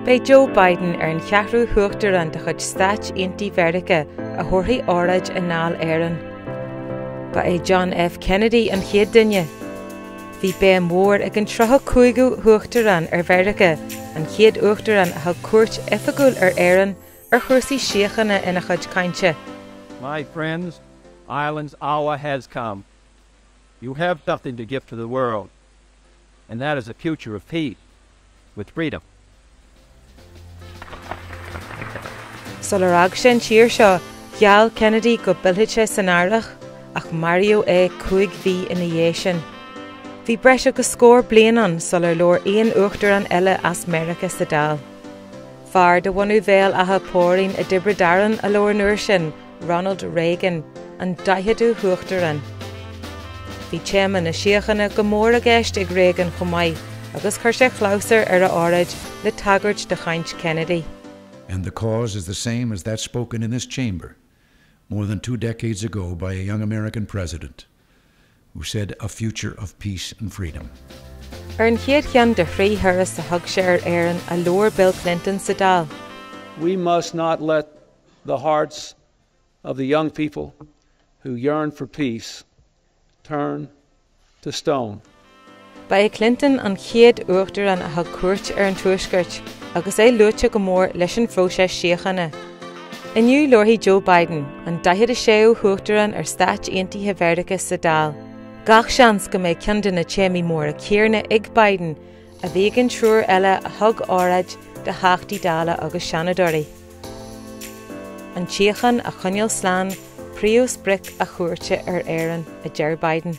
Beidh Joe Biden ar an cheathrú huachtarán de chuid Stáit Aontaithe Mheiriceá a thabharfaidh óráid i nDáil Éireann. Ba é John F. Kennedy an chéad duine. Bhí béim mhór ag an 35ú huachtarán ar Mheiriceá, an chéad uachtarán a thug cuairt oifigiúil ar Éirinn, ar chúrsaí síochána ina chuid cainte. My friends, Ireland's hour has come. You have something to give to the world, and that is a future of peace with freedom. Sular fhág sé an tír seo, gheall Kennedy go bpillfeadh sé san earrach, ach maraíodh é 5 mhí ina dhiaidh sin. Bhí breis agus scór bliain ann sular labhair aon uachtarán eile as Meiriceá sa Dáil. Fear de bhunadh Bhéal Átha Póirín i dTiobraid Árann a labhair an uair sin, Ronald Reagan, an 40ú huachtarán. Bhí téama na síochána go mór i gceist ag Reagan chomh maith agus chuir sé clabhsúr ar a óráid le tagairt do chaint Kennedy. And the cause is the same as that spoken in this chamber more than two decades ago by a young American president who said a future of peace and freedom. Ar an chéad cheann de thrí thuras a thug sé ar Éirinn a labhair Bill Clinton sa Dáil. We must not let the hearts of the young people who yearn for peace turn to stone. Ba é Clinton an chéad uachtarán a thug cuairt ar an Tuaisceart agus é luaite go mór leis an phróiseas síochána. Inniu labharfaidh Joe Biden, an 46ú huachtarán ar Stáit Aontaithe Mheiriceá sa Dáil. Gach seans go mbeidh ceann de na téamaí móra céanna ag Biden a bhí ag an triúr eile a thug óráid do Theachtaí Dála agus Seanadóirí. An tsíocháin a choinneáil slán príomhsprioc a chuairte ar Éirinn, a deir Biden.